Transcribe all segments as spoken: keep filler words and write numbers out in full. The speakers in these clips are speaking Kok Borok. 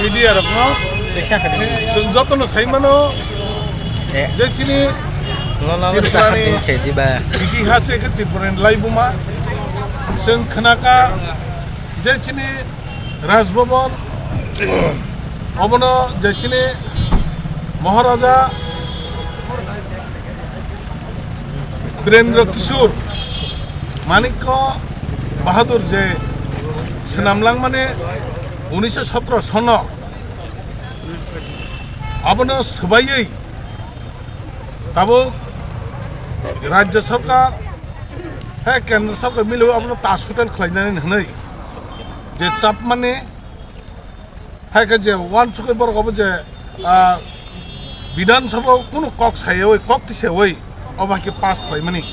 Media rokno chwng jotono sai mano je chini Tripurani itihas eke Tripurani laibuma chwng khnaka je chini Raj Bhavan obono je chini Maharaja Birendra Kishore Manikya Bahadur je swnam langmani unisho sotro sono abono swbaiwi tabuk Rajya Sarkar hai Kendra Sarkar miliwi abono Taj Hotel khlainani hwnwi je chapmani hai khe je uansukwi borok obo je, ah, Bidhan Sabha o kunu kok sayawi, kok tisayawi obo hai khe pass khlaimani.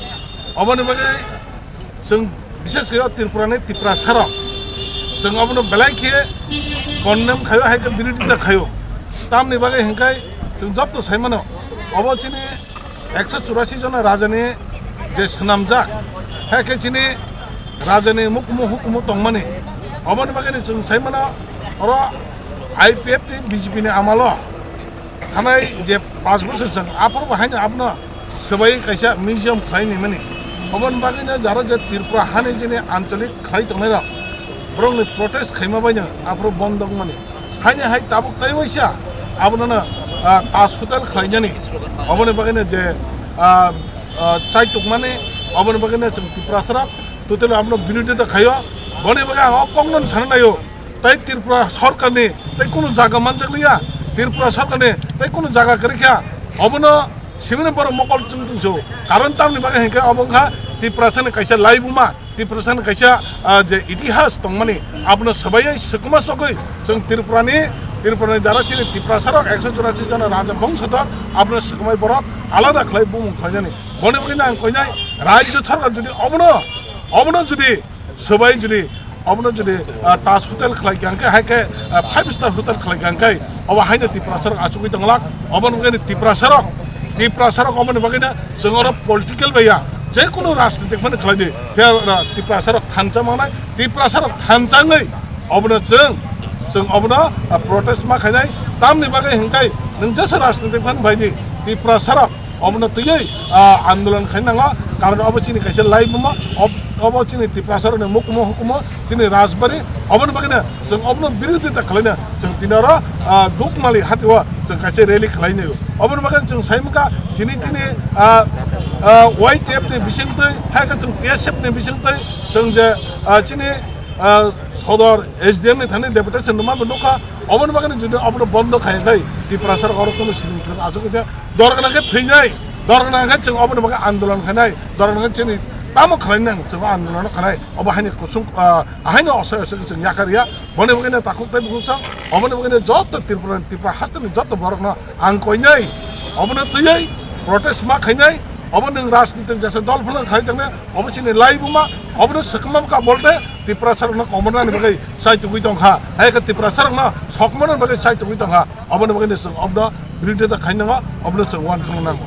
Oboni bagwi chwng bishes khe o Tripura ni Tiprasa rok chwng obono belai khe condemn khaio, hai khe birodita khaio. Tamni bagwi hwnkhai chwng joto sai mano obo chini ekso churasi jona rajani je swnamjak, hai khe chini rajani mukmu hukumu tongmani. Oboni bagwi chwng sai mano oro I P F tei B J P ni amalo thanai je panch bochor chwng aphuru bo haino abono swbai kaisa museum khlai nimani. Oboni bagwino jara je Tripura hani jini anchalik khlai tongnai rok borokni protest khaima baino aphuru bondo wngmani. Haini hai tabuk tai waisa abono, ah, Taj Hotel khlainani. Oboni bagwino je, ah, ah, chaitukmani, oboni bagwino chwng Tiprasa rok totally abono birodita khaio. Boni bagwi ang o kokno sana naio. Tai Tripura Sarkarni tai kunu jaga manjakliya, Tripura Sarkarni tai kunu jaga kwrwikha, obono simini borok mokol chwng tongso. Karon tamni bagwi hinkhe obo wngkha Tiprasani kaisa laibuma, Tiprasani kaisa, ah, je itihas tongmani, abono swbaiwi swkma sogwi chwng Tripurani, Tripurani jara chini Tiprasarok ekso churasi jona raja bongsodo, abono swkmai borok alada khlai bumung khlainani. Boni bagwino ang koinai Rajya Sarkar jodi obono, obono jodi swbai jodi obono jodi, ah, Taj Hotel khlai kha hwnkhe, hai khe, ah, five star hotel khlai kha hwnkhe, obo haino Tiprasarok achugwi tonglak, oboni bagwino Tiprasarok, Tiprasarok oboni bagwino chwng oro political bai ya, je kunu rajnitik phano khlai di, phiya, ah, Tiprasarok thansa mangnai, Tiprasarok thansa wngwi obono chwng, chwng obono, ah, protest ma khainai, tamni bagwi hwnkhe nwng jesa rajnitik phano bai di, Tiprasarok obono twiwi, ah, andolon khai nango, karon obo chini kaisa laibuma, ob-, obo chini Tiprasarokni mukumu hukumu, chini rajbari, oboni bagwino chwng obono birodita khlaina chwng tini oro, ah, Dukmali hatio chwng kaisa rally khlainai. Oboni bagwino chwng sai mankha chini tini, ah, ah, Y T F ni bisingtwi, hai khe chwng T S F ni bisingtwi chwng je, ah, chini, ah, sodor S D M ni thani deputation rwma bo nukha, oboni bagwino jodi obono bondo khai khai Tiprasarok oro kunu siring phirok achuk khe dorgana khe thwinai, dorgana khe chwng oboni bagwi andolon khainai, dorgana khe chini tamo khlai nang chwng andolon khanai, obo haini kusung, ah, haino osai osai khe chwng yakar ya, boni bagwino takhuk tei bukhuk sang, oboni bagwino joto Tripura, Tripura hasteni joto borokno ang koinai, obono twiwi protest ma khainai, obo nwng rajnitik jesa dol phano khai tangnai, obo chini laibuma, obono swkma bwkha bolte Tiprasarokno komornani bagwi chai tugwi tongkha, hai khe Tiprasarokno sokmani bagwi chai tugwi tongkha, oboni bagwino chwng obono birodita khai nango, obono chwng uansukna nango.